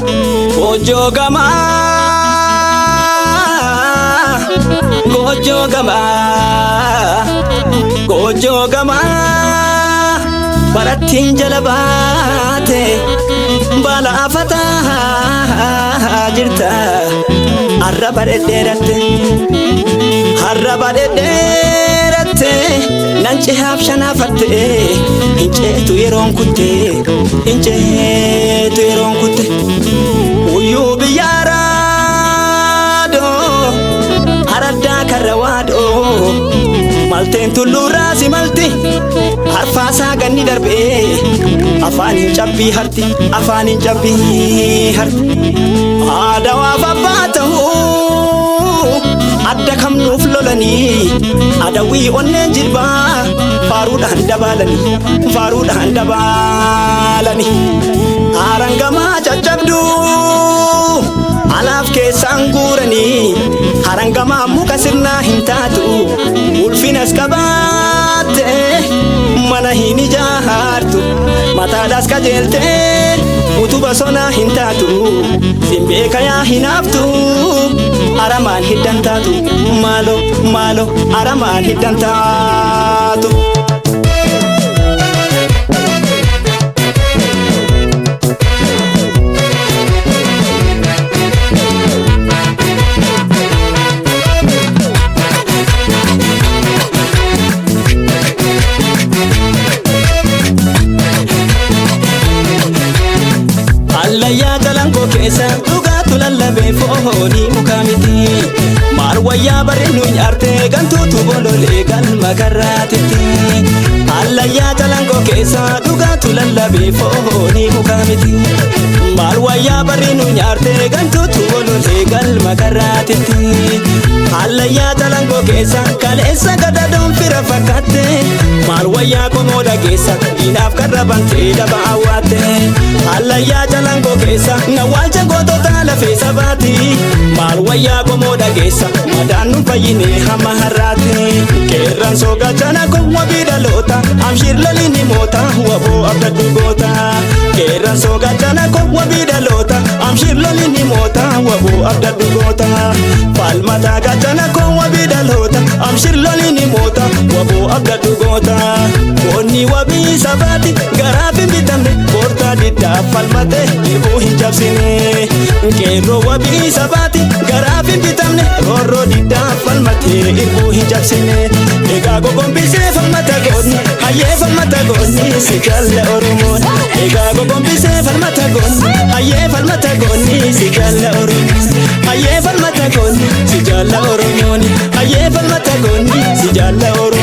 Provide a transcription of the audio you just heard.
Goojjoo gamaa, goojjoo gamaa, goojjoo gamaa, barattiin jala baate baala afataa jirta. Arraba dhedheeratte, arraba dhedheeratte, nan cehaaf shanaafatte, hin ceetu yeroon kutte, hin ceetu yeroon kutte. Uyyuu biyya araadoo, araddaa karra waadoo, malteen tulluu raasi malti, arfaasaa ganni darbee, afaan hin cabbii harti, afaan hin cabbii harti. Aadawaaf abbaa ta'uu adda kamnuuf lolanii, adawwii onneen jilbaa faaruudhaan dabaalanii, faaruudhaan dabaalanii. Harangamaa caccabduu alaaf keessaan guuranii, harangamaa muka sirnaa hin taatu, ulfinas qabaatte mana hin ijaartu, mataadhaas qajeeltee utuba sonaa hin taatu, simbeeka yaa hin haftu, aramaan hiddan taatu, maalo maalo aramaan hiddan taatu. Allayyaa jalangoo keessa dhugaatu lallabee foonii mukaa miti. Maal wayyaa barreenu nyaarte gantuutu bololee galma karraatitti. Allayyaa jalangoo keessa dhugaatu lallabee foonii mukaa miti. Maal wayyaa barreenu nyaarte gantuutu bololee galma karraatitti. Allayyaa jalangoo keessa kaleessa gadadoon fira fakkaatte. Maal wayyaa qomoo dhageessa diinaaf karra bantee daba awwaatte. Allayyaa jalangoo keessa nawwaalcha gootota lafee sabaati. Maal wayyaa qomoo dhageessa madaan nu fayyine hamma har'aati. Qeerransoo gaachana kun wabii dhaloota, amshiir loliin moota waboo abdadhu goota. Qeerransoo gaachana kun wabii dhaloota, amshiir loliin moota waboo abdadhu goota. Falmataa gaachana kun wabii dhaloota, amshiir loliin moota waboo abdadhu goota. Goonni wabii sabaati garaaf hin bitamne, boortaa diddaa falmate dhiibuu hin cabsine. Qeerroo wabii sabaati garaaf hin bitamne, roorroo diddaa falmate dhiibuu hin cabsine. Egaa gogombisee falmata goonni, hayyee falmata goonni si jalla Oromoon. Egaa gogombisee falmata goonni, hayyee falmata goonni si jalla Oromoon. Hayyee falmata goonni si jalla Oromoon. Hayyee falmata goonni si jalla Oromoon.